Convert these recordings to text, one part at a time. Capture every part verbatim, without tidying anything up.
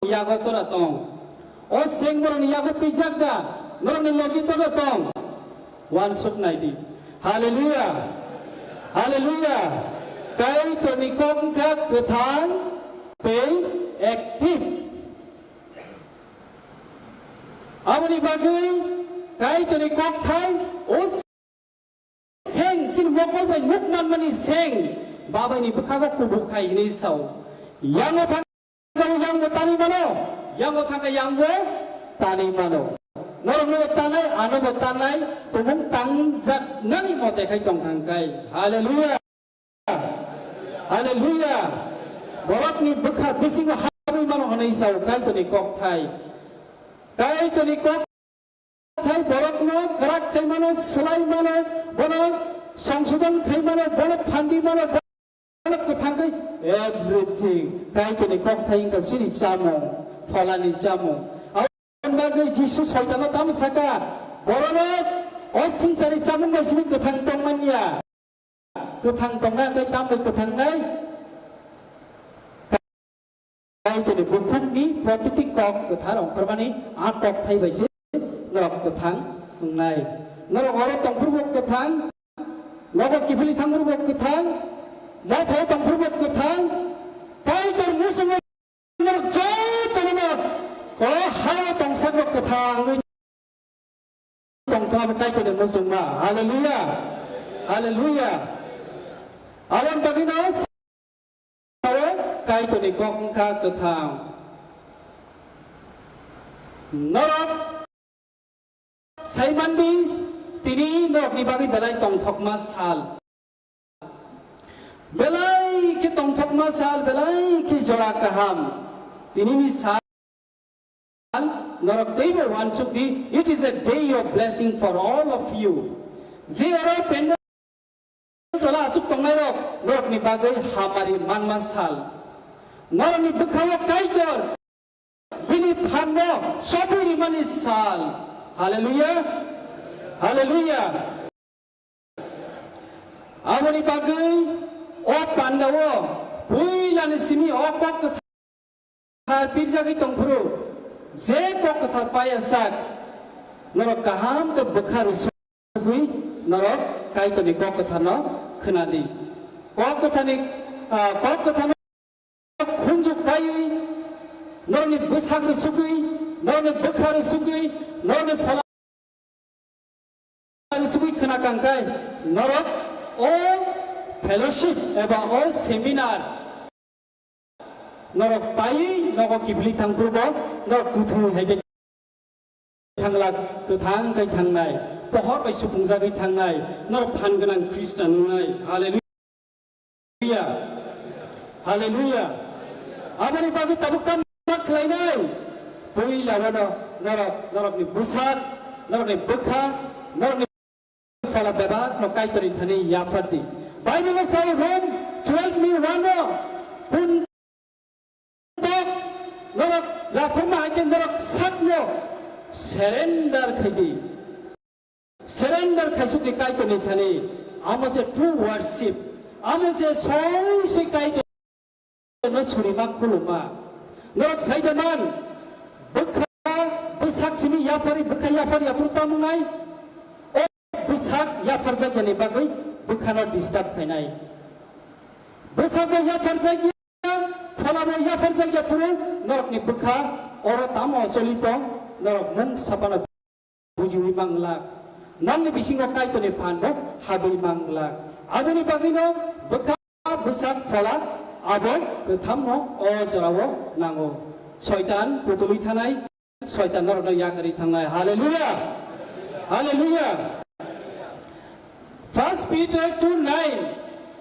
yago tora tong. O seng borokni yago twijak da, norokni logi tora tong. Uansuk nai di. Hallelujah. Hallelujah. Kaitorni kok wngkha kwthang tei active. Aboni bagwi Kaitorni kokthai o seng, chini mokol bai nuk manmani seng, babaini bwkhago kubuk khai hinwi sao. Yango thang Yang bo tani mano, yang bo thangkhe yang bo tani mano. Norok no tanai, ano bo tanai, tumung tangjak nani mote khai tong thangkai. Hallelujah. Hallelujah. Borok ni bwkha bisingo habwi mano hwnwi sao Kaitorni kokthai. Kaitorni kok Thai borokno kwrak khai mano, swlai mano, bono songsodon khai mano, bono phandi mano, bono kwthang khai everything. Kaitorni kokthai wngkha chini chamung, pholani chamung. Aboni bagwi Jisu Soitano tamo saka, bororok o swngcharni chamung bai simi kwthang tongmanya. Kwthang tongnai hwnkhe tamni kwthangnai? Kaitorni bukhukni protiti kok kwthar ongkhormani a kokthai bai se norok kwthang wngnai. Norok oro tongphuru bo kwthang, nogo kiphilwi thangphuru bo kwthang, mothao tongphuru bo kwthang, Kaitor muchungo norok jotono o hao tongsakrok kwthangwi tongthok abo Kaitorni muchungma. Hallelujah. Hallelujah. Aboni bagwino sao Kaitorni kok wngkha kwthang. Norok saimandi tini norokni bagwi belai tongthokma sal. Belai khe tongthokma sal, belai khe jora kaham. Tinini sal norok teibo uansuk di, it is a day of blessing for all of you. Je oro pandal tola achuk tongnai rok, norokni bagwi hamari manma sal. Norokni bwkhao Kaitor bini phanno chobwi rimani sal. Hallelujah. Hallelujah. Aboni bagwi o pandao puilani simi o kok kwthar pirjagwi tongphuru, je kok kwthar paiya sak, norok kaham khe bwkha rwsugwi norok Kaitorni kok kwtharno khwnadi. Kok kwtharni, ah, kok kwtharno khunju kaiwi, norokni bwsak rwsugwi, norokni bwkha rwsugwi, norokni phola rwsugwi khwna kangkhai, norok o fellowship eba o seminar norok paiwi nogo kiphilwi thangphuru bo norok kwthwi hai khe thanglak, kwthang khai thangnai, pohor bai supungjagwi thangnai, norok phan gwnang Khristan wngnai. Hallelujah. Hallelujah. Hallelujah. Aboni bagwi tabuk tamo khlainai? Puila bono norok, norokni bwsak, norokni bwkha, norokni phola bebak no Kaitorni thani yaphardi. Bible o sao Rome twelve ni one o, pun tok norok raphurma hai khe norok sakno surrender khaidi. Surrender khaisukdi Kaitorni thani, amo se true worship, amo se soi soi Kaitorno surima khuluma. Norok saida man, bwkha bwsak simi yaphari, bwkha yaphar yaphru tamungnai, o bwsak yapharjakyani bagwi bwkhano disturb khainai. Bwsakbo yapharjakya, pholabo yapharjakya phuru norokni bwkha oro tamo choli tong, norok mung sapano bujiwi manglak, nokni bisingo Kaitorni phanbo habwi manglak. Aboni bagwino bwkha bwsak phola abo kwthamno o jorao nango. Soitan putulwi thanai, Soitan norokno yakarwi thangnai. Hallelujah! Hallelujah! First Peter two nine,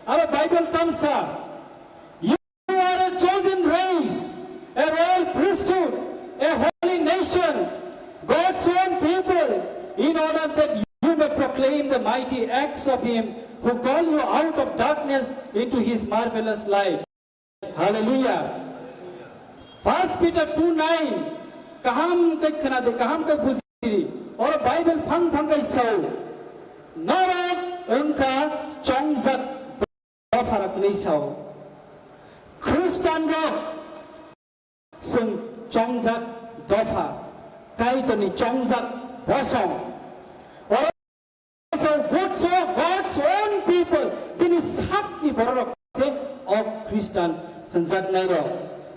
aro Bible tamsa, "You are a chosen race, a royal priesthood, a holy nation, God's own people, in order that you may proclaim the mighty acts of him who called you out of darkness into his marvelous light." Hallelujah. First Peter two nine, kaham khe khwnadi, kaham khe bujidi. Oro Bible phang phang khe sao. Norok wngkha chongjak dopha rok hinwi sao. Khristan rok chwng chongjak dopha, Kaitorni chongjak bosong. Oro so God's, God's own people, bini sakni bororok se o Khristan hwnjaknairok.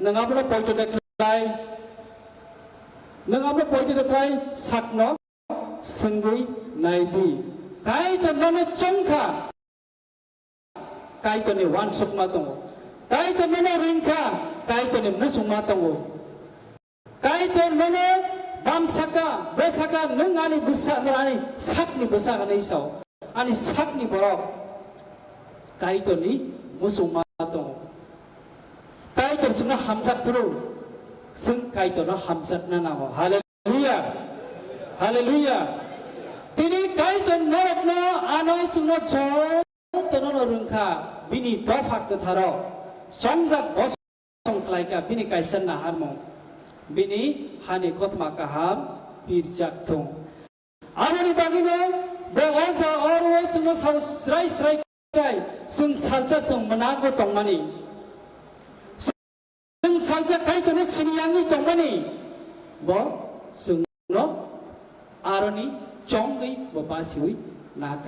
Nwng abono poito de khlai, nwng abono poito de khlai sakno swngwi nai di. Kaitor nono chongkha, Kaitorni uansukma tongo. Kaitor nono ringkha, Kaitorni musukma tongo. Kaitor nono bamsaka, bwsaka, nwng ani bwsa, ani sakni bwsa hwnwi sao. Ani sakni borok Kaitorni musukma tongo. Kaitor chwngno hamjak phuru, chwng Kaitorno hamjakna nango. Hallelujah. Hallelujah. Tini Kaitor norokno ano chwngno jotono no rwngkha, bini dopha kwtharo chongjak bosong khlaikha, bini kaisa naharmung, bini hani kothoma kaham pirjak thung. Aboni bagwino bo oja oro chwngno sao srai srai khai chwng salsa chwng mwnago tongmani. Chwng salsa Kaitorno sini yangwi tongmani, bo chwngno aroni chongwi bo basiwi naka.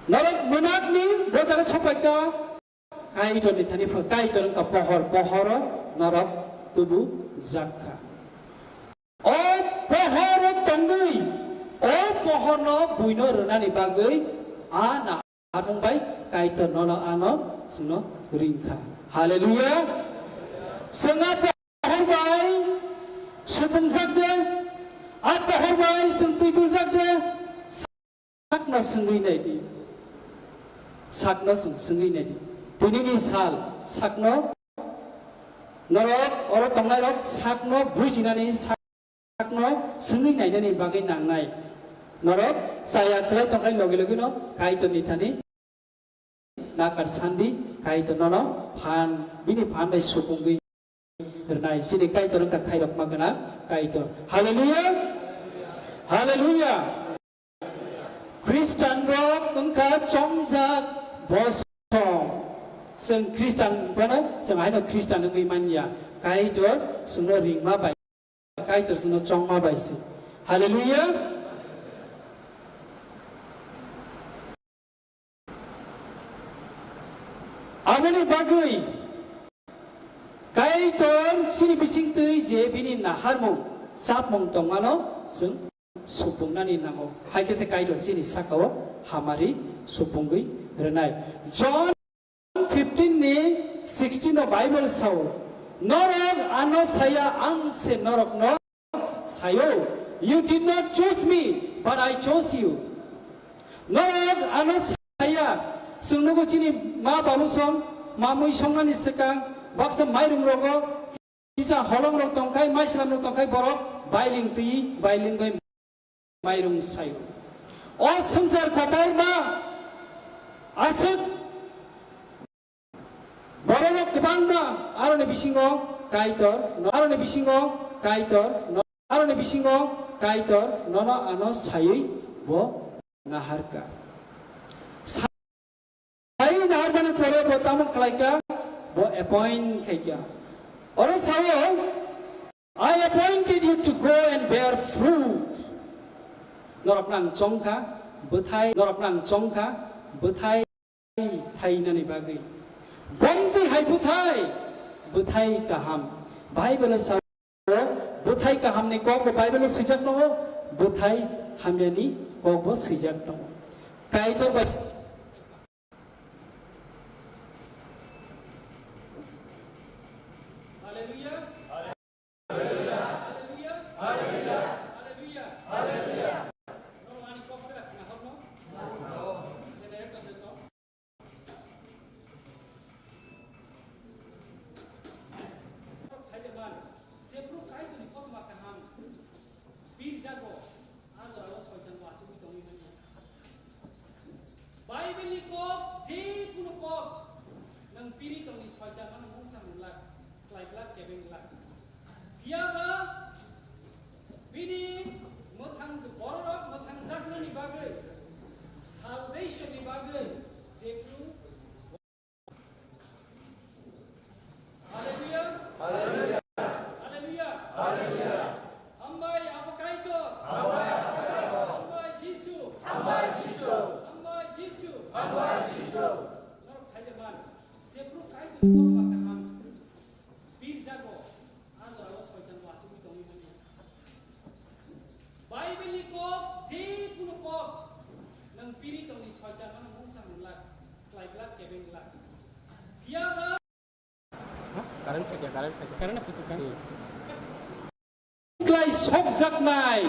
Norok mwnakni bo jaga sopaikha, Kaitorni thani pha, Kaitor wngkha pohor, pohoro norok tubu jakha. O pohoro tongwi, o pohorno buino rwnani bagwi a na Amung bai Kaitor nono ano chwngno ringkha. Hallelujah. Chwng a pohor bai supungjak de, a pohor bai chwng twi tuljak de, sakno swngwi nai di. Sakno chwng swngwi nai di. Tinini sal sakno norok oro tongnairok sakno bujinani sak- Sakno swngwi nainani bagwi nangnai. Norok chaya khlai tongkhai logi logi no Kaitorni thani nakar sandi, Kaitor nono phan, bini phan bai supungwi rwnai. Chini Kaitor wngkha khairokma gwnang Kaitor. Hallelujah! Hallelujah! Khristan rok wngkha chongjak bosong. Chwng Khristan bono chwng haino Khristan wngwi manya. Kaitor chwngno ringma bai, Kaitor chwngno chongma bai se. Hallelujah. Aboni bagwi Kaitor chini bisingtwi je bini naharmung, chapmung tongmano chwng supungnani nango. Hai khe se Kaitor chini sakao hamari supungwi rwnai. John fifteen ni sixteen o Bible sao, "Norok ano saya, ang se norokno sayo. You did not choose me, but I chose you." Norok ano saya, chwng nugo chini ma babu song, ma mui songnani swkang, baksa mairung rogo, kisa holong rok tongkhai, maislam rok tongkhai, borok bailing twi, bailing bai mairung sayo. O swngchar kotor ma aswk Bororok kwbangma aroni bisingo Kaitor, no-, aroni bisingo Kaitor, no-, aroni bisingo Kaitor nono ano saywi bo naharkha. Saywi naharmani pore bo tamo khlaikha, bo appoint khaikha. Oro sao, "I appointed you to go and bear fruit." Norokno ang chongkha, bwthai, norokno ang chongkha, bwthai thainani bagwi. Bomtwi hai bwthai, bwthai kaham. Bible o sao, bwthai kahamni kokbo Bible o swijak tongo, bwthai hamyani kokbo swijak tongo. Kaitor bai. Hallelujah. Hallelujah. Hallelujah. Hallelujah. Hallelujah. Norok ani kok kera khna hokno. Generator de to. Norok sai de man. Jephru Kaitorni kothoma kaham pirjago, a jorao Soitan bo asugwi tongwi manya. Bible ni kok, je kunu kok, nwng piri tongni Soitan no mungsa mwnglak, khlai glak, kebeng glak. Phiya ba bini mwthang, bororok mwthang jaknani bagwi, salvation ni bagwi, jephru Klai sokjaknai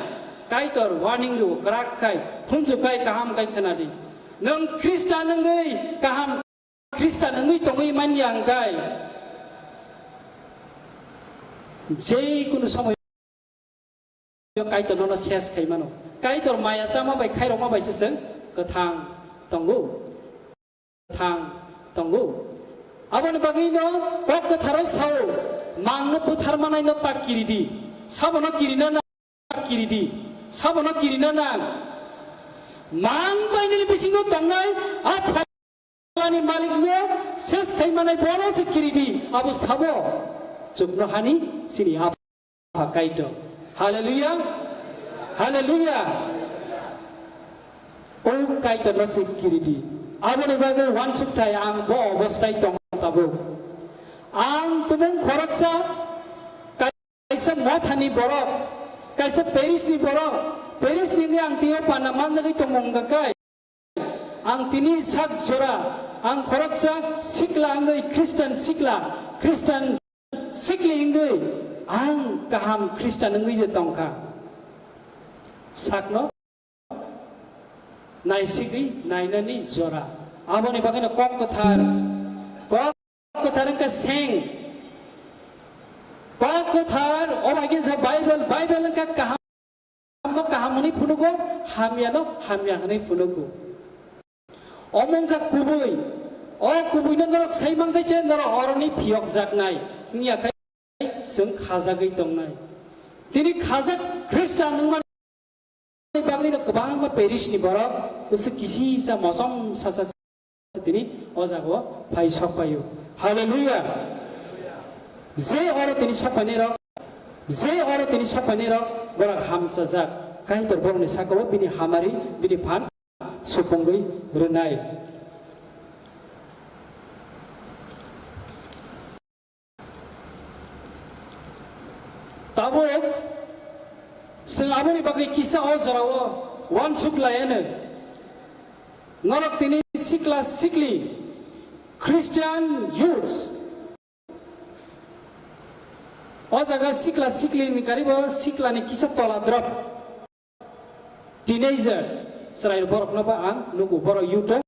Kaitor warning rw kwrak khai, khunju khai, kaham khai khwnadi. Nwng Khristan wngwi kaham Khristan wngwi tongwi manya hwnkhe, je kunu somoy Kaitor nono ses khai mano. Kaitor maya chama bai khairokma bai se chwng kwthang tongo. Kwthang tongo. Aboni bagwino Kok Kwtharo sao, "Mangno bwthar manaino ta kiridi." Sabono kirina nang, kiridi. Sabono kirina nang. Mang bai nini bisingo tongnai a Ani malikno ses khai manai bono se kiridi, abo sabo chuknohani chini Apha Kaitor. Hallelujah. Hallelujah. O Kaitorno se kiridi. Aboni bagwi uansukthai ang bo obostai tong tabuk. Ang tumung khoroksa kaisa mothani borok, kaisa Parisni borok, Parisni wngwi ang twiwi panna manjagwi tongmung hwnkha khe. Ang tini sak jora, ang khoroksa sikla wngwi Khristan sikla, Khristan sikli wngwi ang kaham Khristan wngwi de tongkha. Sakno naisigwi nainani jora. Aboni bagwino Kok Kwthar, Kok Kwthar wngkha seng. Kok Kwthar, o bai khe sa Bible, Bible wngkha kaham. Kahamno kaham hwnwi phunugo, hamyano hamya hwnwi phunugo. Omo wngkha kubui. O kubuino norok sai mankhe se norok oroni phiyokjaknai wngya khe chwng khajagwi tongnai. Tini khajak Khristan wngmani bagwino kwbangma Parisni borok bwswk kisisa mosom sasa tini o jagao phai sok paio. Hallelujah. Je oro tini sok painai rok, je oro tini sok painai rok, borok hamsajak. Kaitor borokni sakao bini hamari, bini phan supungwi rwnai. Tabuk chwng aboni bagwi kisa o jorao uansuk laianw. Norok tini sikla sikli, Christian youths, o jaga sikla sikli ni karibo siklani kisa tola drop. Teenager, chwrai borokno ba ang nugo, borok youth o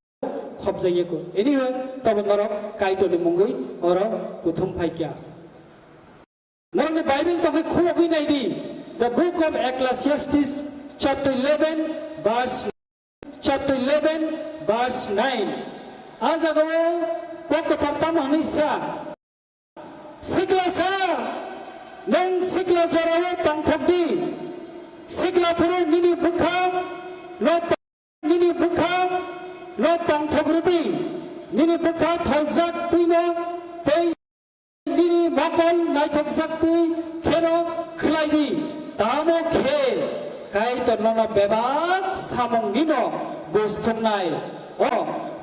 khopjagya ko. Anyway, tobo norok Kaitorni mungwi oro kuthum phaikya. Norokni Bible tongwi khulogwi naidi. The book of Ecclesiastes, chapter eleven, verse, chapter eleven, verse nine. A jagao Kok Kwthar tamo hwnwi sa, Siklasa, nwng sikla jorao tongthok di. Sikla phuru nini bwkha no to-, nini bwkha no tongthok rw di. Nini bwkha tholjak twi no tei nini mokol naithokjak twi kheno khlai di. Tamo khe Kaitor nono bebak samung nino bus thumnai, o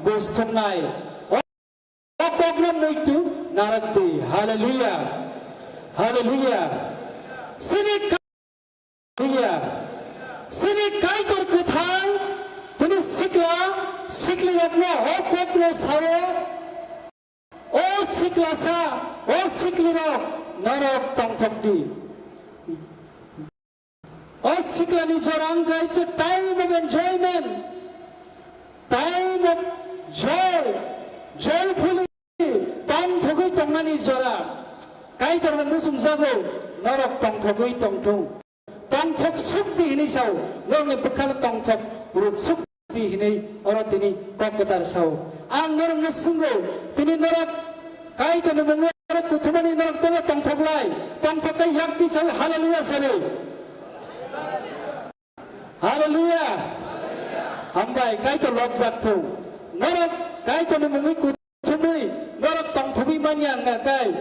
bus thumnai. O kokno muitu narwk twi. Hallelujah. Hallelujah. Sini ka-, Hallelujah. Sini Kaitor kwthang tini sikla siklirokno o kokno sao, "O siklasa, o siklirok, norok tongthok di." O siklani jora wngkha it's a time of enjoyment, time of joy, joyfully tongthogwi tongnani jora. Kaitor bo muchungjago, norok tongthogwi tongthung. Tongthok sukdi hinwi sao, norokni bwkhano tongthok rwk suk di hinwi oro tini kok kwthar sao. Ang norokno swngo, tini norok Kaitorni mungwi oro kuthumani norok tola tongthok lai, tongthok khe yak di sawi hallelujah sari. Hallelujah. Hambai, Kaitor lobjak thung. Norok Kaitorni mungwi kuthumwi norok tongthogwi manya wngkha kai.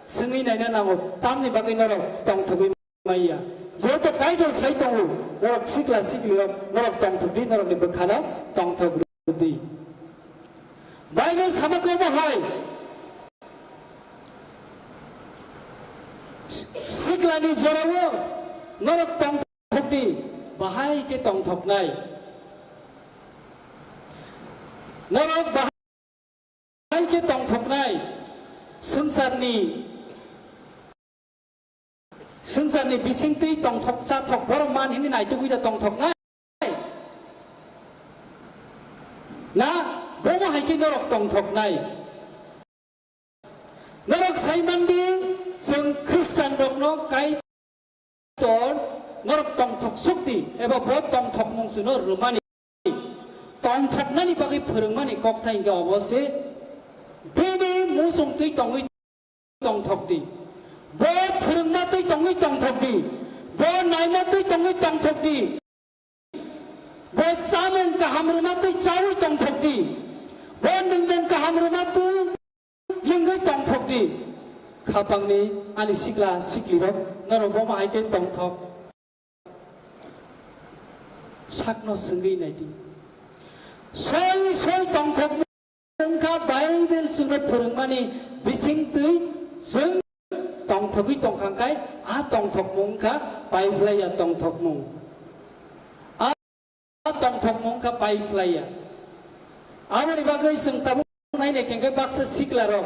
Swngwi naina nango, tamni bagwi norok tongthogwi maya. Joto Kaitor sai tongo, norok sikla siklirok, norok tongthok di, norokni bwkhano tongthok rw di. Bible sama komo hai, siklani jorao norok tongthok di, bahai khe tongthoknai. Norok bahai Hai khe tongthoknai, swngcharni, swngcharni bisingtwi tongthok chathok borok man hwnwi naitugwi da tongthoknai? Na bomo hai khe norok tongthoknai? Norok sai mandi, chwng Khristianrokno Kaitor norok tongthok sukdi eba bo tongthokmung chwngno rwmani, tongthoknani bagwi phwrwngmani kokthai hwnkhe obo se bini muchungtwi tongwi tongthokdi, bo phwrwngmatwi tongwi tongthokdi, bo naimatwi tongwi tongthokdi. Bo chamung kaham rwma twi chaui tongthok di. Bo nwngmung kaham rwma twi lingwi tongthok di. Khapangni ani sikla siklirok norok bomo hai khe tongthok. Sakno swngwi nai di. Soi soi tongthok wngkha Bible chwngno phwrwngmani bisingtwi chwng tongthogwi tongkha, hwnkhe a tongthokmung wngkha paiphlaiya tongthokmung. A tongthokmung wngkha paiphlaiya. Aboni bagwi chwng tabuk naina hwnkhe baksa siklarok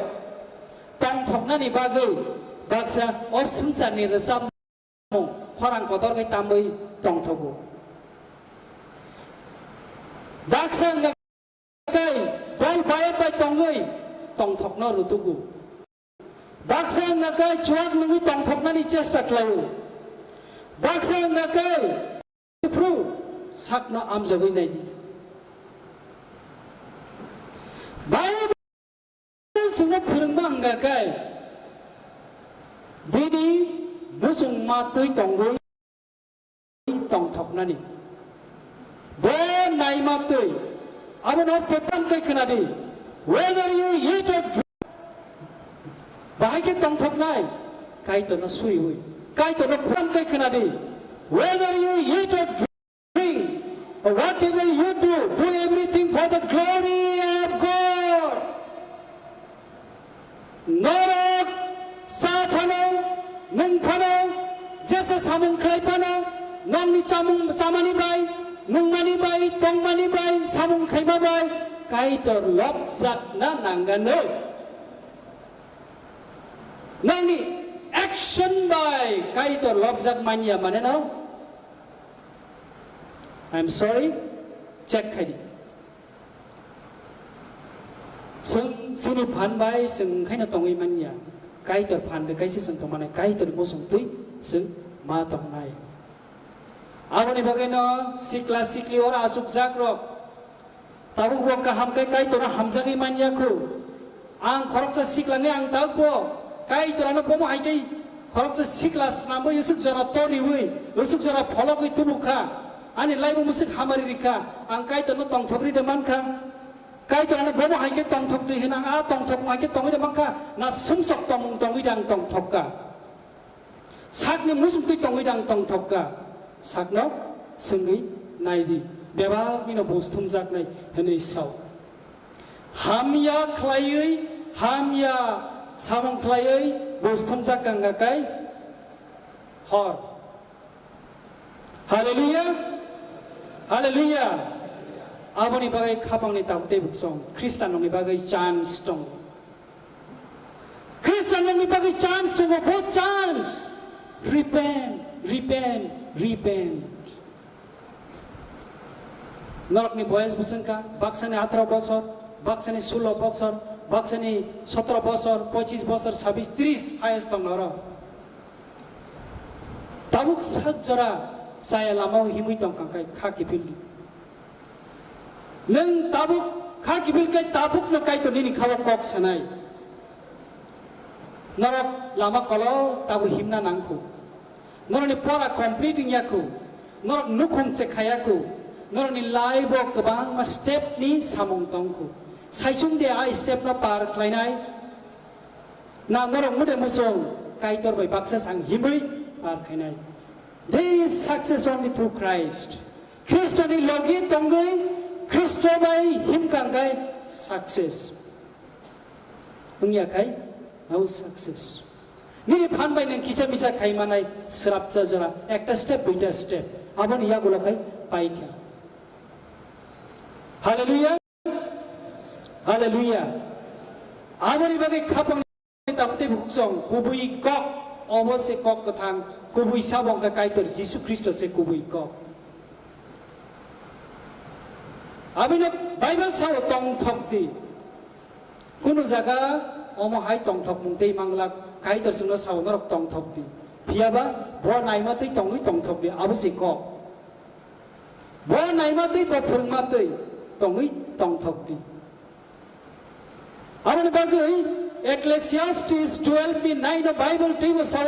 tongthoknani bagwi baksa o swngcharni rwchapmung khorang kotor khe tamwi tongthogo. Baksa wngkha kai dol bayat bai tongwi tongthokno rutugo. Baksa wngkha kai chuak nungwi tongthoknani chesta khlaio. Baksa wngkha kai phru sakno amjogwi naidi. Bible chwngno phwrwngma wngkha kai bini muchungma twi tongwi tongthoknani. Bo naima twi. Abono ortho tam kai khwnadi. Whether you eat or drink. Bahai khe tongthoknai. Kaitorno suiwi. Kaitorno khwam kai khwnadi. Whether you eat or drink, or whatever you do, do everything for the glory of God. Norok cha phano, nwng phano, jesa samung khlai phano, nokni chamung chamani bai, nungmani bai, tongmani bai, samung khaima bai, Kaitor lobjakna nangano. Nokni action bai Kaitor lobjak manya mane no? I'm sorry, check khaidi. Chwng chini phan bai chwng wngkhaino tongwi manya. Kaitor phan rwkhaise chwng tongmani, Kaitorni muchung twi chwng ma tongnai. Aboni bagwino sikla sikli oro achukjakrok tabuk bo kaham khe Kaitorno hamjagwi manya khu. Ang khoroksa sikla wngwi ang tabuk bo Kaitor ano bomo hai khe khoroksa sikla snamwi usuk jora toriwi, usuk jora phologwi tubu kha. Ani laibo musuk hamari rikha, ang Kaitorno tongthok ri de mankha. Kaitor ano bomo hai khe tongthok ri hwnwi ang a tongthok hai khe tongwi de mankha, na sumsok tongmung tongwi de ang tongthok kha. Sakni musuk twi tongwi de ang tongthok kha. Sakno swngwi nai di, bebak bino buj thumjaknai hwnwi sao. Hamya khlaiwi, hamya samung khlaiwi buj thumjak kang kha kai hor. Hallelujah! Hallelujah! Aboni bagwi khapangni tabuk tei bukchong Khristian nokni bagwi chance tongo. Khristian nokni bagwi chance tongo, bo chance. Repent, repent, repent. Norokni boyes bwswngkha, baksani atharo bosor, baksani sulo bosor, baksani sotro bosor, pochis bosor, sabis, tris highest tong norok. Tabuk sak jora chaya lamao himwi tongkha khe kha kiphildi. Nwng tabuk kha kiphil khe tabukno Kaitor nini khao kok sanai. Norok lama kolok tabuk himna nangkhu. Norokni pora complete wngya khu. Norok nukhung chekhaya khu. Norokni life-o kwbangma step-ni samung tong khu. Saichung de a step-no par khlainai. Na norok mude muchung Kaitor bai baksa sang himwi par khainai. There is success only through Christ. Khristoni logi tongwi Khristo bai himkang kai success. Wngya khai no success. Nini phan bai nwng kisa misa khai manai srapcha jora ekta step duita step aboni yagulo khai paikha. Hallelujah. Hallelujah. Aboni bagwi khapang Tei bukhuk song kubui kok, obo se kok kwthang, kubui sabo wngkha Kaitor Jisu Khristo se kubui kok. Abino Bible sao tongthok di. Kunu jaga omo hai tongthokmung tei manglak, Kaitor chwngno sao norok tongthok di. Phiyaba bo naima tei tongwi tongthok di, abo se kok. Bo naima tei bo phwrwngma tei tongwi tongthok di. Aboni bagwi Ecclesiastes twelve ni nine no Bible teibo sao,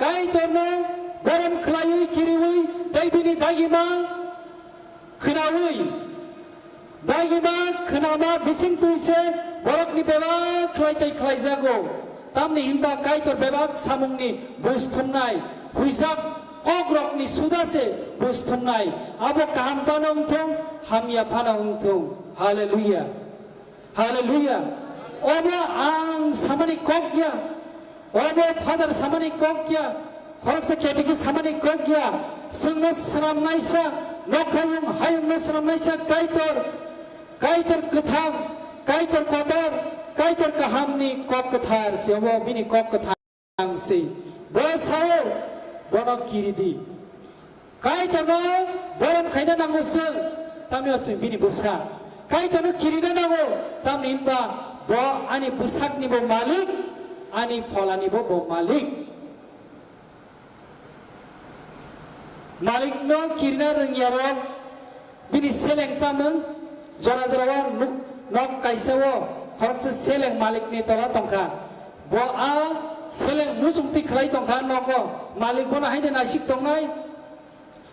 Kaitorno borom khlaiwi kiriwi tei bini dagima khnaui, dagima khnama bising twi se borokni bebak khlai tei khlaijago. Tamni hinba Kaitor bebak samungni buj thumnai, huijak kokrokni suda se buj thumnai. Abo kaham phano wngthung, hamya phano wngthung. Hallelujah. Hallelujah. Obo ang samani kok ya. Obo Father samani kok ya. Khoroksa ketiki samani kok ya. Chwngno swnamnaisa, nokhayung hayungno swnamnaisa Kaitor, Kaitor kwthang, Kaitor kotor, Kaitor kahamni kok kwthar se obo bini kok kwthar. Ang se, bo sao, bono kiri di. Kaitorno borom khaina nango chwng, tamni o chwng bini bwsa. Kaitorno kirina nango, tamni hwnba bo ani bwsakni bo malik, ani pholani bo bo malik. Malikno kirina rwngya rok, bini seleng tamung, jora jora o nuk, nok kaisa o khoroksa seleng malikni tola tongkha. Bo a seleng muchung twi khlai tongkha nogo. Malik bono haino naisik tongnai.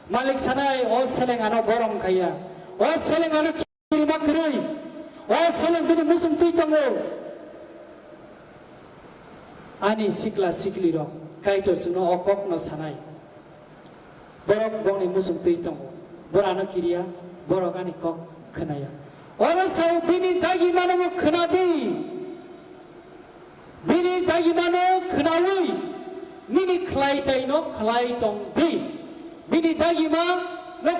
Malik sanai, "O seleng ano borom khaiya. O seleng ano kirima kwrwi. O seleng bini muchung twi tongo." Ani sikla sikli rok, Kaitor chwngno o kokno sanai. Borok bongni muchung twi tongo. Borano kiriya, borok ani kok khwnaya. Oro sao bini dagimano bo khwnadi. Bini dagimano khwnawi nini khlai taino khlai tong di. Bini dagimano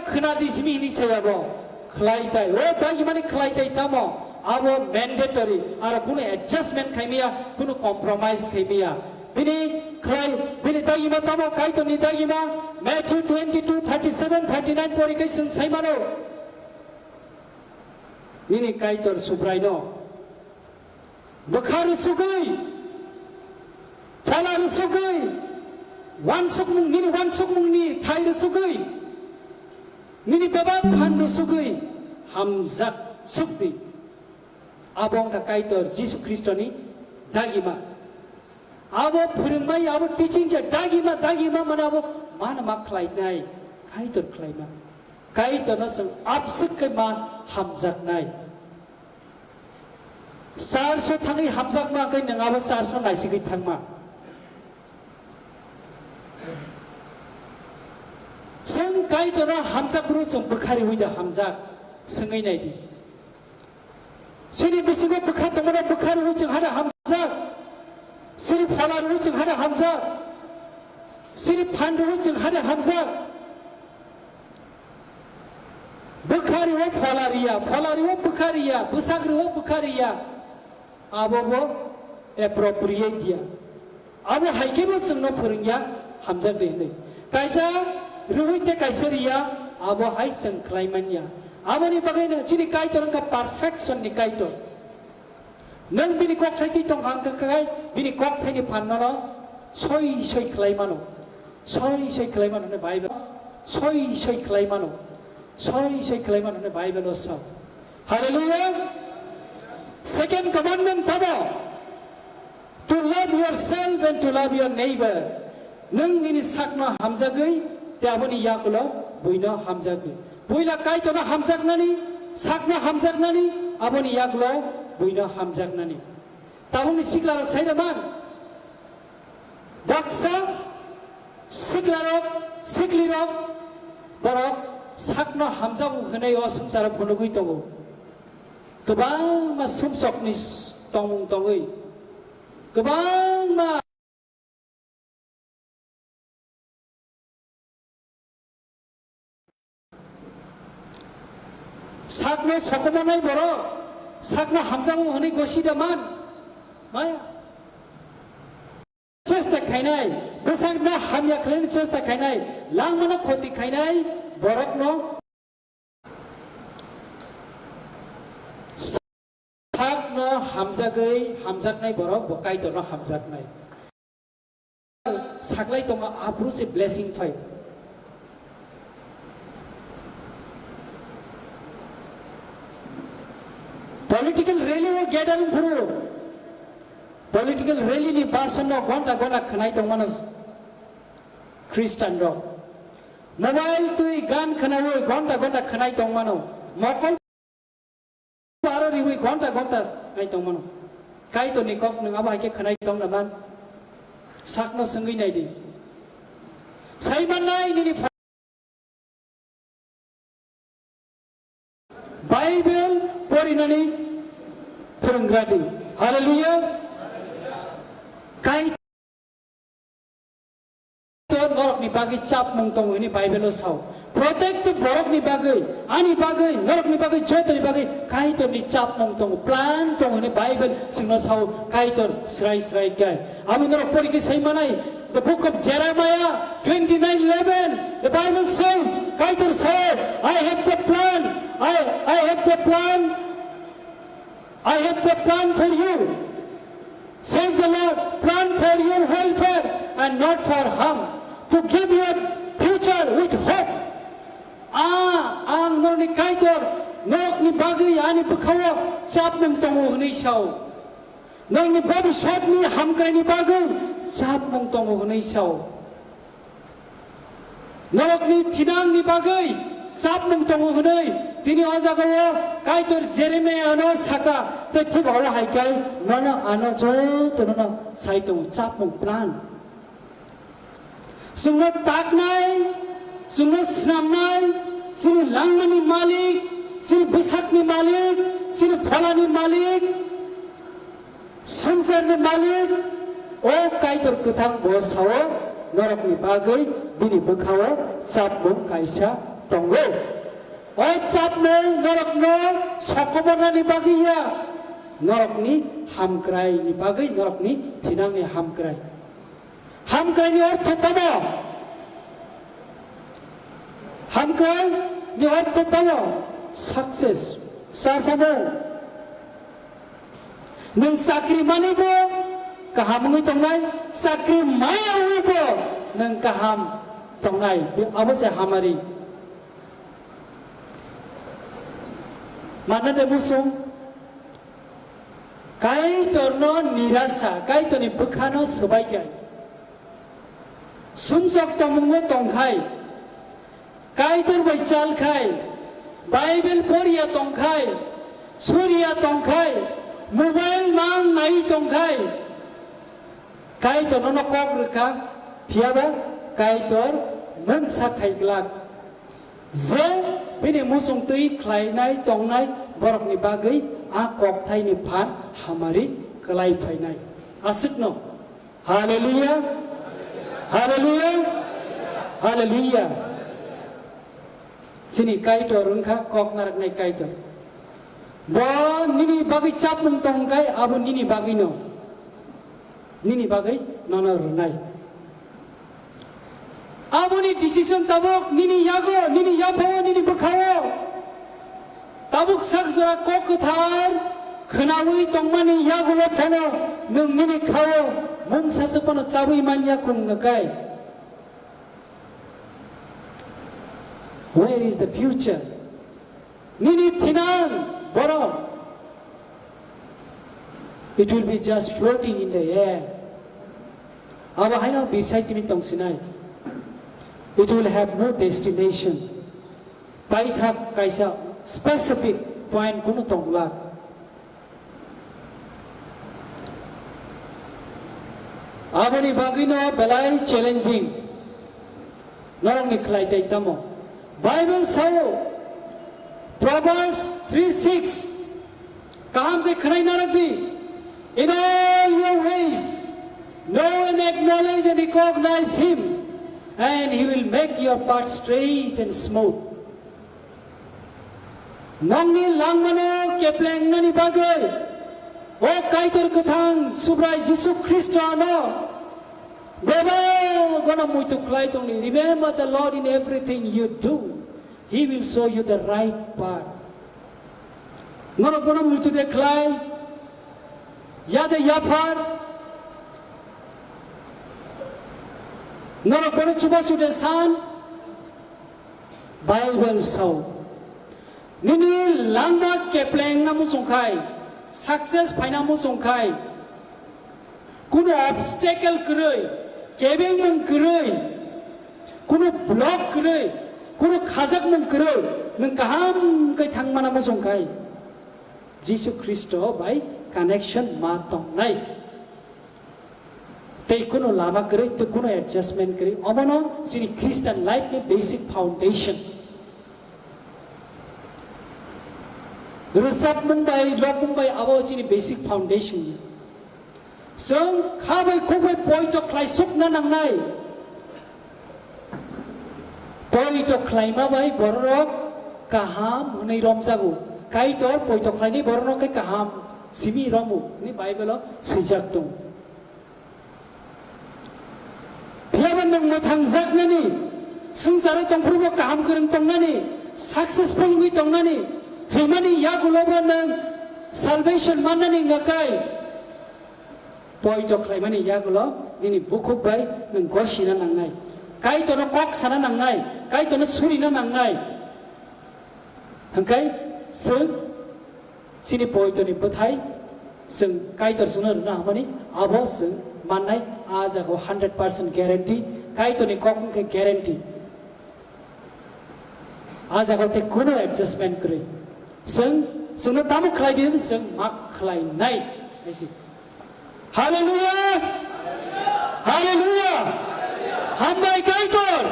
khwnadi simi hini saya bo. Khlai tai. O dagimani khlai tai tamo? Abo mandatory. Aro kunu adjustment khaimiya, kunu compromise khaimiya. Bini khlai, bini dagima tamo, Kaitorni dagima, Matthew twenty-two, thirty-seven, thirty-nine pori kai chwng saimano. Nini Kaitor Subraino bwkha rwsugwi, phola rwsugwi, wansukmung, nini wansukmungni thai rwsugwi, nini bebak phan rwsugwi hamjak sukdi. Abo wngkha Kaitor Jisu Khristoni dagima. Abo phwrwngmai, abo teaching je dagima, dagima mane abo mano ma khlainai, Kaitor khlaima. Kaitorno chwng abswk khe ma hamjaknai. Church-o thangwi hamjakma khe nwng abo church-no naisigwi thangma. Chwng Kaitorno hamjak phuru chwng bwkha riwi da hamjak? Swngwi nai di. Chini bisingo bwkha tongmano bwkha rwwi chwng hada hamjak. Chini phola rwwi chwng hada hamjak. Chini phan rwwi chwng hada hamjak. Bwkha rwo phola riya, phola rwo bwkha riya, bwsak rwo bwkha riya. Abo bo appropriate ya. Abo hai khe bo chwngno phwrwngya hamjak de hinwi. Kaisa rwui tei kaisa riya, abo hai chwng khlai manya. Aboni bagwi no chini Kaitor wngkha perfection ni Kaitor. Nwng bini kokthai twi tong kha, wngkha khe bini kokthai ni phan no soi soi khlai mano. Soi soi khlai mano hwnwi Bible. Soi soi khlai mano. Soi soi khlai mano hwnwi Bible o sa. Hallelujah. Second commandment tamo? To love yourself and to love your neighbor. Nwng nini sakno hamjagwi tei aboni yagulo buino hamjagwi. Puila Kaitorno hamjaknani, sakno hamjaknani, aboni yagulo buino hamjaknani. Tabukni siklarok sai da man? Baksa siklarok, siklirok, borok sakno hamjago hwnwi o swngcharo phunugwi tongo. Kwbangma sumsokni tongmung tongwi, kwbangma sakno sokomonai borok sakno hamjakmung hwnwi gosi da man? Maya. chesta khainai, bwsakno hamya khlaina chesta khainai, langmano khoti khainai borokno sakno hamjagwi hamjaknai borok bo Kaitorno hamjaknai. Saklai tongo, aphuru se blessing phai. Political rally o gathering phuru, political rally ni basan no gonta gonta khwnai tongmano Christian rok. Mobile twi gan khwnawi gonta gonta khwnai tongmano. Mokol aro riwi gonta gonta nai tongmano. Kaitorni kok nwng abo hai khe khwnai tong naman? Sakno swngwi nai di. Sai mannai nini pho-, Bible porinani phwrwnggra di. Hallelujah. Kai Kaitor norokni bagwi chapmung tongo hwnwi Bible-o sao. Protective borokni bagwi, ani bagwi, norokni bagwi, jotoni bagwi Kaitorni chapmung tongo, plan tongo hwnwi Bible chwngno sao, Kaitor srai srai khe. Abo norok pori khe sai manai, the book of Jeremiah twenty-nine eleven, the Bible says, Kaitor sao, "I have the plan, I, I have the plan, I have the plan for you." Says the Lord, plan for your welfare and not for harm, to give you a future with hope. A, ang norokni Kaitor, norokni bagwi ani bwkhao chapmung tongo hwnwi sao. Norokni bobiswtni hamkraini bagwi chapmung tongo hwnwi sao. Norokni thinangni bagwi chapmung tongo hwnwi tini o jagao Kaitor Jeremiah-no saka, tei thik oro hai khe nono ano jotono sai tongo chapmung plan. Chwngno taknai, chwngno snamnai, chini langmani malik, chini bwsakni malik, chini pholani malik, swngcharni malik, o Kaitor kwthang bo sao, norokni bagwi bini bwkhao chapmung kaisa tongo. O chapmung norokno sokomornani bagwi ya, norokni hamkraini bagwi, norokni thinangni hamkrai. Hamkraini ortho tamo? Hamkraini ortho tamo? Success. Sasamung. Nwng chakri manwi bo kaham wngwi tongnai, chakri maya wngwi bo nwng kaham tongnai. Be-, abo se hamari. Manna de musung. Kaitorno nirasa, Kaitorni bwkhano swbai khe. Sumsok tongmungo tongkhai, Kaitor bai chalkhai, Bible poriya tongkhai, suriya tongkhai, mobile mang nai tongkhai, Kaitor nono kok rwkha, phiyaba Kaitor mungsa khai glak. Je bini muchung twi khlainai tongnai borokni bagwi a kokthaini phan hamari kwlai phainai. Aswkno. Hallelujah. Hallelujah. Hallelujah. Chini Kaitor wngkha kok narwknai Kaitor. Bo nini bagwi chapmung tongkhai, abo nini bagwino. Nini bagwi nono rwnai. Aboni decision tabuk nini yago, nini yaphao, nini bwkhao. Tabuk sak jora kok kwthar khwnawi tongmani yagulo phano nwng nini khao mungsa se phano chabwi manya kung nakai. Where is the future? Nini thinang borok. It will be just floating in the air. Abo haino bisai tini tongsinai. It will have no destination. Paithak kaisa specific point kunu tongla. Aboni bagwino belai challenging. Norokni khlai tei tamo. Bible sao, Proverbs three six, kaham khe khwnai narwk di. "In all your ways, know and acknowledge and recognize him, and he will make your path straight and smooth." Nongni langmano keplengnani bagwi, o Kaitor kwthang Subrai Jisu Khristono Bebak gono muitu khlai tongdi. Remember the Lord in everything you do. He will show you the right path. Norok bono muitu de khlai, ya de yaphar. Norok bono chubachu de san. Bible sao. Nini langma keplengna muchung khai, success phaina muchung khai, kuno obstacle kwrwi, kebengmung kwrwi, kuno block kwrwi, kuno khajakmung kwrwi, nwng kaham khe thangmana muchung khai, Jisu Khristo bai connection ma tongnai. Tei kuno lama kwrwi, tei kuno adjustment kwrwi. Omono chini Christian life ni basic foundation. Rwchapmung bai, lobmung bai abo chini basic foundation. Chwng kha bai khuk bai poito khlai sukna nangnai. Poito khlaima bai bororok kaham hwnwi romjago. Kaitor poito khlainai bororok khe kaham simi romo hwnwi Bible-o swijak tongo. Phiyaba nwng mwthangjaknani, swngcharo tongphuru bo kaham kwrwng tongnani, successful wngwi tongnani, thwimani yagulo bo nwng salvation mannani wngkha kai. Poito khlaimani yagulo nini bukhuk bai nwng gosina nangnai, Kaitorno kok sana nangnai, Kaitorno surina nangnai. Hwnkhe chwng chini poitoni bwthai chwng Kaitor chwngno rwna hwnmani abo chwng mannai, a jagao hundred percent guarantee, Kaitorni kok wngkhe guarantee. A jagao tei kuno adjustment kwrwi. Chwng, chwngno tamo khlai di hwnwi chwng ma khlainai hai se. Hallelujah! Hallelujah! Hambai Kaitor!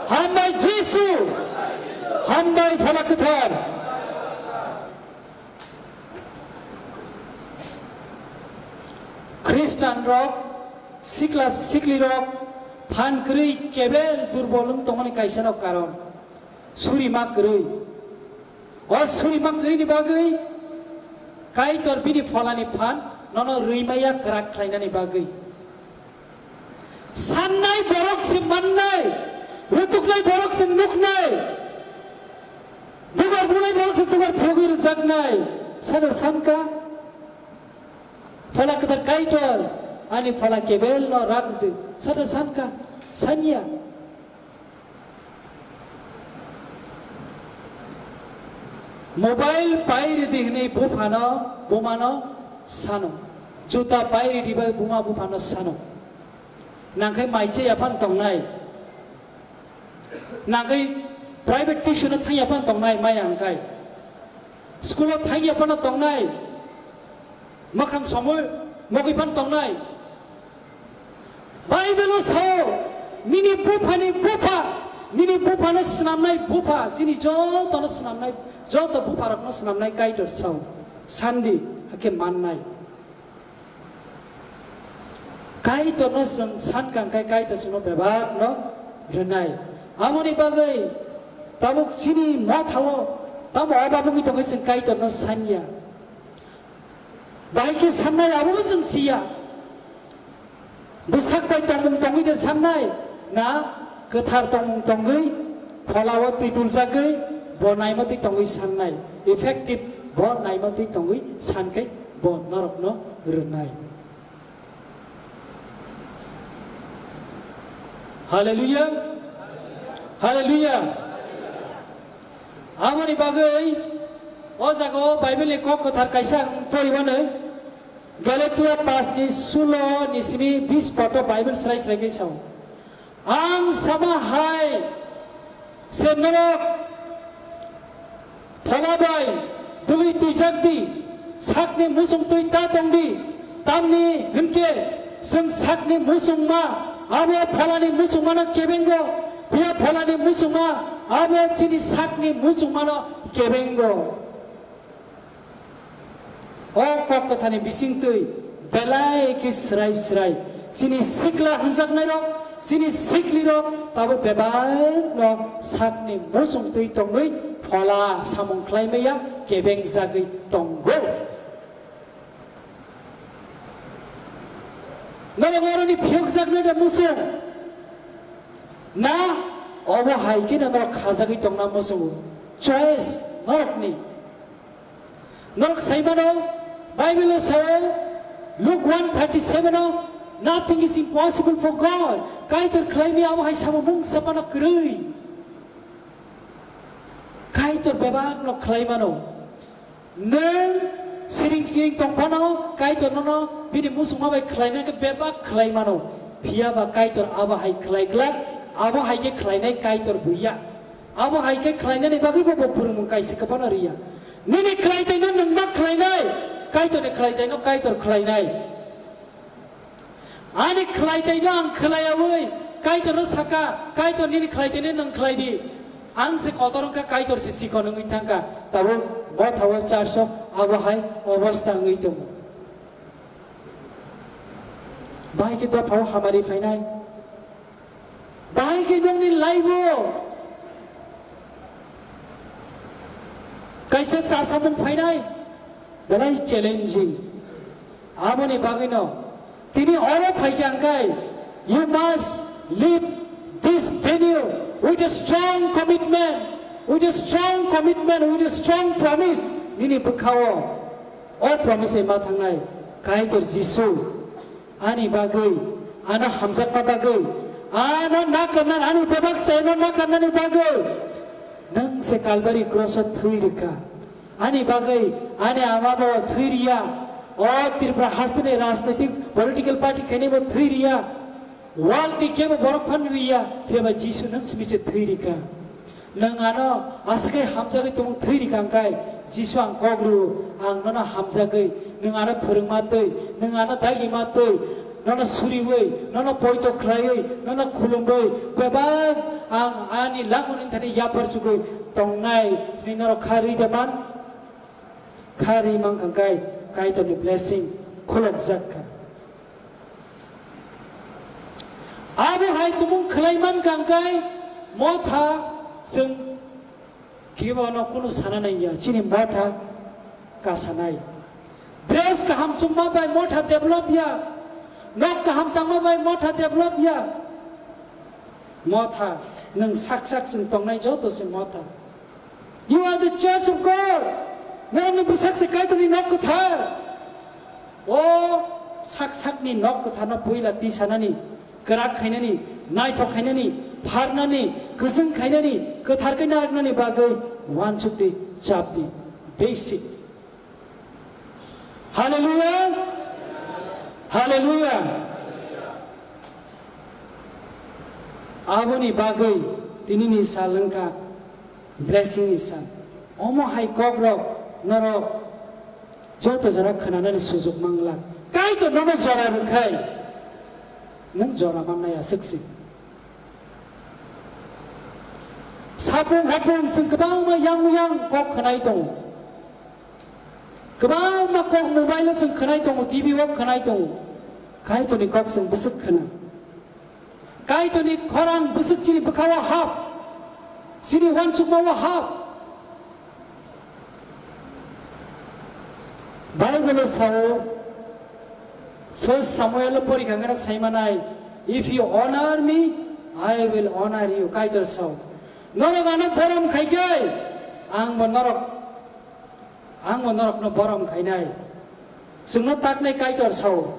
Hambai Jisu! Hambai Phola Kwthar! Khristian rok, sikla sikli rok, phan kwrwi kebel durbol wng tongmani kaisa no karon. Suri ma kwrwi. O suri ma kwrwini bagwi Kaitor bini pholani phan nono rwi maya kwrak khlainani bagwi. Sannai borok se mannai, rutuknai borok se nuknai, dugar bunai borok se dugar phiyogwi rwjaknai. Sada sanka, Phola Kwthar Kaitor, ani phola kebel no rak rwdi. Sada sanka, sanya. Mobile pai ridi hwnwi buphano, bumano sano. Juta pai ridi bai buma buphano sano. Nangkhai mai che yaphano tongnai. Nangkhai private tuition-o thangya phano tongnai maya hwnkhai. School-o thangya phano tongnai. Mwkhang somoi mogwi phano tongnai. Bible-o sao, nini buphani bupha, nini buphano swnamnai bupha, chini jotono swnamnai, joto bupharokno swnamnai Kaitor sao. Sandi, hakhe mannai. Kaitorno chwng san kang khe Kaitor chwngno bebakno rwnai. Aboni bagwi tabuk chini mothao tamo obabugwi tongwi chwng Kaitorno sanya. Bahai khe sannai abobo chwng siya. Bwsak bai tongmung tongwi de sannai, na kwthar tongmung tongwi pholao twi tuljagwi bo naima twi tongwi sannai. Effective bo naima twi tongwi san khe bo norokno rwnai. Hallelujah. Hallelujah. Aboni bagwi o jaga o Bible ni kok kwthar kaisa ang pori mano. Galatia paanch ni sulo ni simi bis poto Bible srai srai khe sao. Ang sama hai se norok phola bai dului tuijak di, sakni musung twi ta tong di, tamni hwnkhe chwng sakni musungma abo pholani musungmano kebengo, phiya pholani musungma abo chini sakni musungmano kebengo. O kok kwthani bisingtwi belai khe srai srai chini sikla hwnjaknairok, chini siklirok tabuk bebakno sakni musung twi tongwi phola samung khlai maya kebengjagwi tongo. Norok oroni phiyokjaknai da muchung? Na, obo hai kheno norok khajagwi tongna muchungo. Choice norokni. Norok sai mano, Bible-o sao, Luke one thirty-seven-o, "Nothing is impossible for God." Kaitor khlaimaya abo hai samung mungsa phano kwrwi. Kaitor bebakno khlai mano. Nwng siring siring tong phano Kaitor nono bini muchungma bai khlaina khe bebak khlai mano. Phiya ba Kaitor abo hai khlai glak, abo hai khe khlainai Kaitor buya. Abo hai khe khlainani bagwi bo, bo phwrwngmung kaisa kwbangma rwya. Nini khlaitaino nwng ma khlainai, Kaitorni khlaitaino Kaitor khlainai. Ani khlaitaino ang khlaiyawi, Kaitorno saka, "Kaitor, nini khlaitaino nwng khlai di." Ang se kotor wngkha, Kaitor se chikon wngwi thangkha. Tabuk bo thago charsok abo hai obostha wngwi tongo. Bahai khe dophao hamari phainai. Bahai khe nokni life-o kaisa chasamung phainai, belai challenging. Aboni bagwino tini oro phaikha hwnkhe, you must leave this venue with a strong commitment, with a strong commitment, with a strong promise. Nini bwkhao o promise ma thangnai, Kaitor Jisu. Ani bagwi, ano hamjakma bagwi, ano nakarnani, ani bebak saino nakarnani bagwi, nwng se Kalbari cross-o thwi rwkha. Ani bagwi, ani ama bo thwi riya. O Tripura hasteni rajnitik political party khaini bo thwi riya. World ni kebo borok phan riya. Phiya ba Jisu nwng simi se thwi rwkha. Nwng ano aswk khe hamjagwi tongmung thwi rwkha hwnkhe, Jisu ang kok rw-o, ang nono hamjagwi, nwng ano phwrwngma twi, nwng ano dagima twi, nono suriwi, nono poito khlaiwi, nono khulumwi, bebak ang ani langmani thani yapar chugwi tongnai hwnwi norok kha rwi de man? Kha rwi mankha hwnkhe Kaitorni blessing khulokjak kha. Abo hai tumung khlai mankha hwnkhe motha chwng khibibo no kunu sana nangya, chini motha kasanai. Dress kaham chumma bai motha develop ya, nok kaham tangma bai motha develop ya. Motha, nwng sak sak chwng tongnai joto se motha. You are the church of God. Norokni bwsak se Kaitorni nok kwthar. O sak sakni nok kwtharno puila tisanani, kwrak khainani, naithok khainani, pharnani, kwchwng khainani, kwthar khe narwknani bagwi uansukni chapdi. Basic. Hallelujah! Hallelujah! Aboni bagwi tinini sal wngkha blessing ni sal. Omo hai kokrok norok joto jora khwnanani sujuk manglak. Kaitor nono jora rwkhai, nwng jora mannai aswk se. Sapung hapung chwng kwbangma yang yang kok khwnai tongo. Kwbangma kok mobile o chwng khwnai tongo, T V o khwnai tongo. Kaitorni kok chwng bwswk khwna. Kaitorni khorang bwswk chini bwkhao hap. Chini uansukmao hap. Bible o sao, First Samuel o porikha hwnkhe sai manai, "If you honor me, I will honor you," Kaitor sao. Norok ano borom khaikhe, angbo norok, angbo norokno borom khainai. Chwngno taknai Kaitor sao,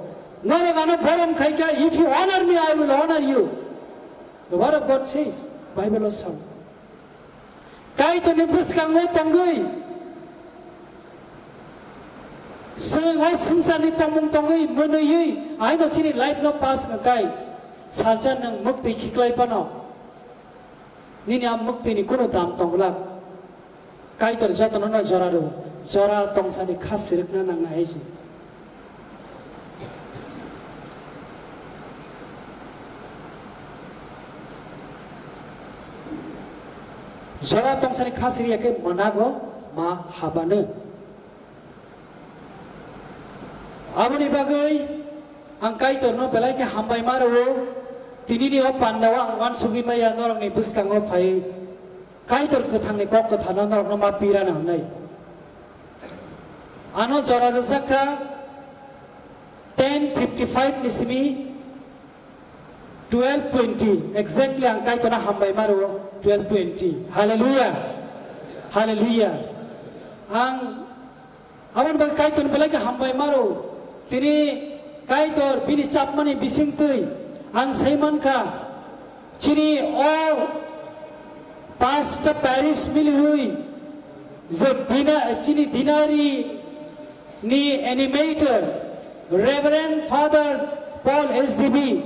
"Norok ano borom khaikhe, if you honor me, I will honor you." The word of God says, Bible o sao. Kaitorni bwskango tongwi, chwng o swngcharni tongmung tongwi mwnwiwi aino chini life no pass wngkai, salsa nwng mwktwi khiklai phano nini a mwktwini kunu dam tongwlak. Kaitor jotono no jora rw, jora tongsani kha sirikna nangna hai se. Jora tongsani kha siriya khe mwnago ma habano. Aboni bagwi ang Kaitorno belai khe hambai ma rwo, tinini o pandao ang uansugwi maya norokni bwskango phaiwi Kaitor kwthangni kok kwtharno norokno ma pirana hwnwi. Ano jora rwjak kha, Ten fifty-five ni simi twelve twenty, exactly ang Kaitorno hambai maro twelve twenty. Hallelujah. Hallelujah. Ang aboni bagwi Kaitorni belai khe hambai maro. Tini Kaitor bini chapmani bisingtwi ang sai mankha, chini o pasta parish miliwi je dina, chini dinari ni animator Reverend Father Paul S D B,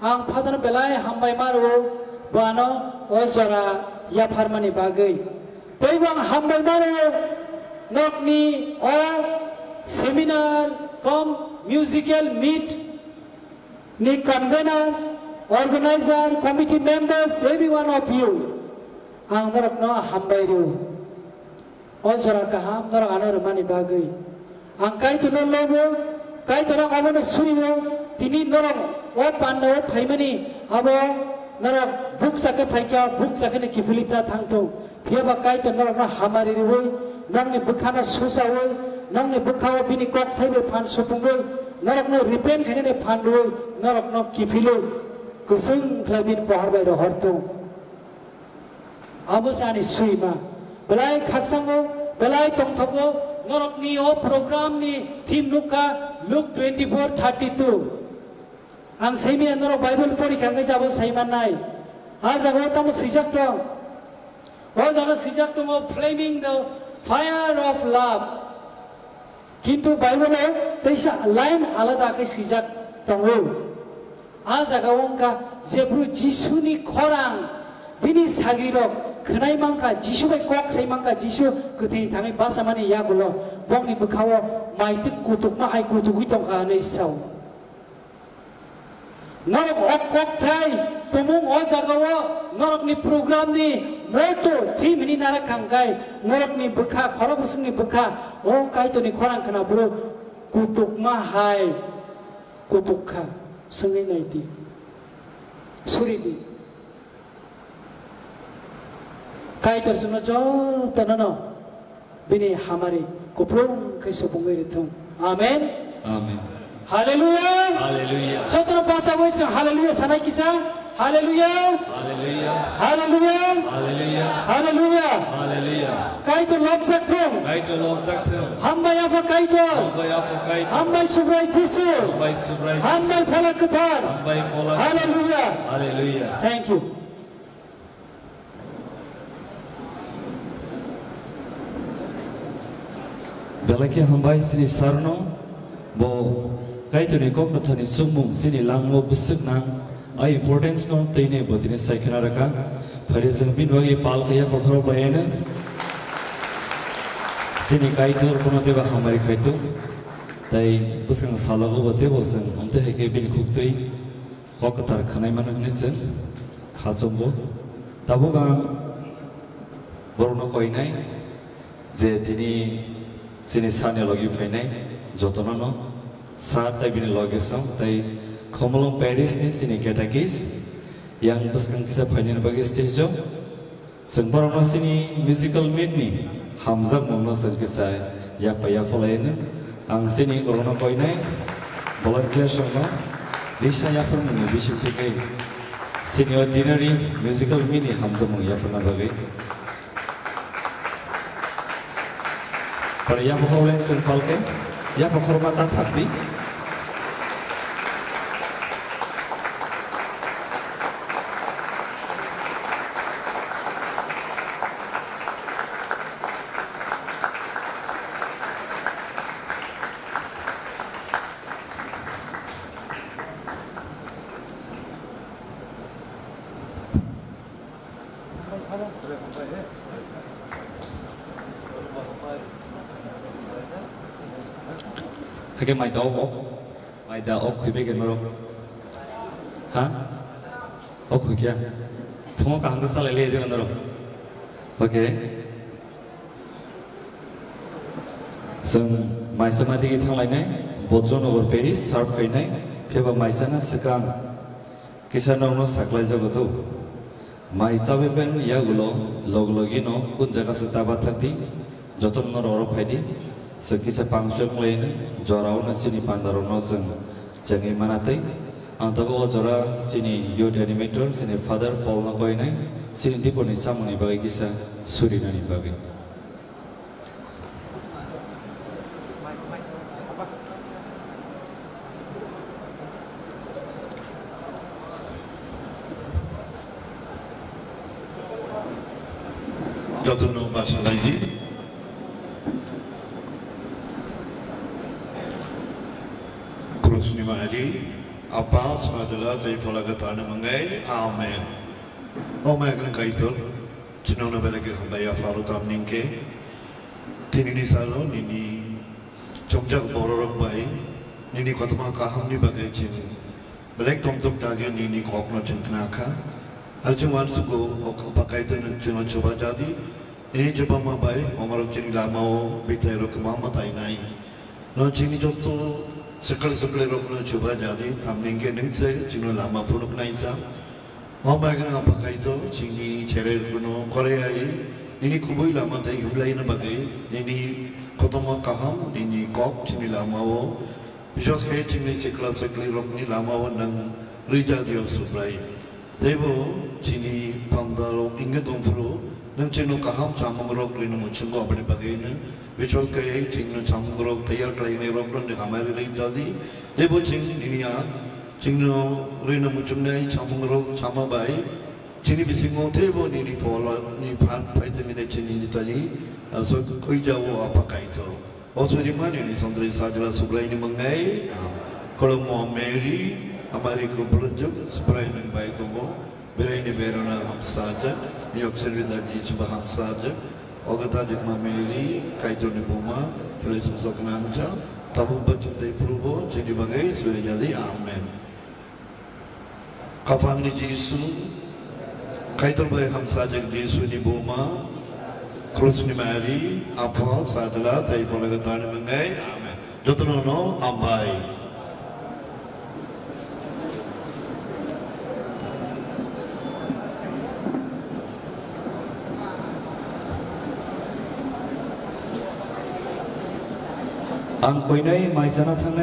ang Father belai hambai maro, bono o jora yapharmani bagwi. Teibo ang hambai mano nokni o seminar cum musical meet ni convener, organizer, committee members, every one of you. Ang norokno hambai rio. O jora kaham norok ano rwmani bagwi. Ang Kaitorno lobo, Kaitorno obono surio, tini norok o panda o phaimani abo norok bukcha khe phaikha, bukcha kheno kiphilwi ta thangthung. Phiya ba Kaitor norokno hamari riwi, nokni bwkhano susawi, nokni bwkhao bini kok thaibai phan supungwi, norokno repent khainani phan rwwi, norokno kiphilwi, kwchwng khlai bini pohor bai rohor thung. Abo se ani swima. Belai khakchangno, belai tongthogo, norokni o program ni theme nukha Luke twenty-four thirty-two. Ang saimanya norok Bible pori kha hwnkhe jabo saimannai. A jagao tamo swijak tong? O jaga swijak tongo, "Flaming the fire of love." Kintu Bible-o teisa line alada khe swijak tongo. A jagao wngkha, jephru Jisuni khorang bini sagrirok khwnai mankha, Jisu bai kok sai mankha, Jisu kwthwini thangwi bachamani yagulo bongni bwkhao maitwk kutukma hai kutugwi tongkha hwnwi sao. Norok o kokthai tumung o jagao norokni program ni motto theme hwnwi narak kha hwnkhe norokni bwkha, khorok bwswkni bwkha o Kaitorni khorang khwna bwrwi kutukma hai kutuk kha. Swngwi nai di. Suri di. Kaitor chwngno jotono no bini hamari kupulung khe supungwi rwthung. Amen. Amen. Hallelujah. Hallelujah. Jotono bachagwi chwng hallelujah sanai kisa. Hallelujah. Hallelujah. Hallelujah. Hallelujah. Hallelujah. Hallelujah. Kaitor lobjak thung. Kaitor lobjak thung. Hambai Apha Kaitor. Hambai Apha Kaitor. Hambai Subrai Jisu. Hambai Subrai Jisu. Hambai Phola Kwthar. Hambai Phola Kwthar. Hallelujah. Hallelujah. Thank you. Belai khe hambai chini sir no, bo Kaitorni kok kwtharni chukmung chini langma bwswk nang, a importance no twi ne bo tini sai khna rwkha. Phari chwng bini bagwi pal khe yaphang khorok bai eno. Chini Kaitor bono teibo hamari khai tung. Tai bwskang salogo bo teibo chwng omtwi hai khe bini khuk twi kok kwthar khwnai mano hwnwi chwng kha chongo. Tabuk ang borokno koinai je tini chini sir ni logi phainai jotono no sir tai bini logi song tai Khumulwng parish ni chini catechist yang bwskang kisa phainani bagwi stage o. Chwng borokno chini musical meet ni hamjakmungno chwng kisa yapha yapha laino. Ang chini borokno koinai volunteers rokno risa yaphangmungni bisingtwi tei chini ordinary musical meet ni hamjakmung yapharna bagwi. Pore yapha khoroknwi chwng palkhe yapha khorokma ta thapdi. Hake mai dao bo. Mai da ok khuibai khe norok. Ha? Ok khuikya. Phungo kaham khe salai liya diba norok. Okay. Chwng maisa ma digi thanglainai, Bojranagar parish serve khainai, phiyaba maisa na swkang. Kisa nokno saklai jago do. Mai chawi ben yagulo log logi no kun jaga se ta bathak di. Joto no roro phai di. Chwng kisa pangchuk wnglaino, jorao no chini pandarokno chwng chengwi mana tei ang tabuk o jora chini youth animator, chini Father Paul no koinai, chini diponi samungni bagwi kisa surinani bagwi. Jotono basa laidi. Krusni mari, Apa, Sajla, tei Phola Kwtharni mwngai. Amen. O Maikon Kaitor, chwngno belai khe hambai ya pharo tamni hwnkhe, tinini salo nini chongjak bororok bai nini kothoma kahamni bagwi chwng belai tongthok dagi nini kokno chwng khna kha. Ar chwng uansugo o Apa Kaitor nwng chwngno chuba jadi, nini chubama bai omarok chini lamao bithai rok kwbangma tainai. No chini joto swkal swkali rokno chuba jadi, tamni hwnkhe nwng se chwngno lama phunuknaisa. O Maikon Apa Kaitor, chini chererokno korai ai, nini kubui lama tei himlaina bagwi, nini kothoma kaham, nini kok chini lamao, bisos khe chini sikla sikli rokni lamao nwng rija dio Subrai. Teibo chini pandarok wngwi tongphuru, nwng chino kaham chamungrok rwino muchungo, aboni bagwino bisos khe chino chamungrok tayar khlainai rokno nwng hamari rwi jadi. Teibo chini nini a Chwngno rwino muchungnai samungrok sama bai, chini bisingo teibo nini pholni phan phai tongmani chini nitani aswk khuijao Apa Kaitor. O suri mani ni sondri Sajla Subraini mwngai, Kolommo Mary, amari kupulunjuk Subraini bai tongo, beraini berona hamsajak, yok sirwi dagi chuba hamsajak, ogata jikma Mary, Kaitorni buma, Jerusalem soknanja, tabuk bachung tei phurubo, chini bagai suri jadi. Amen. Kaphangni Jisu, Kaitor bai hamsajak Jisuni buma, Krusni Mary, Apha, Sajla, tei Phola Kwtharni mwngai. Amen. Jotono no hambai. Ang koinai maisana thangnai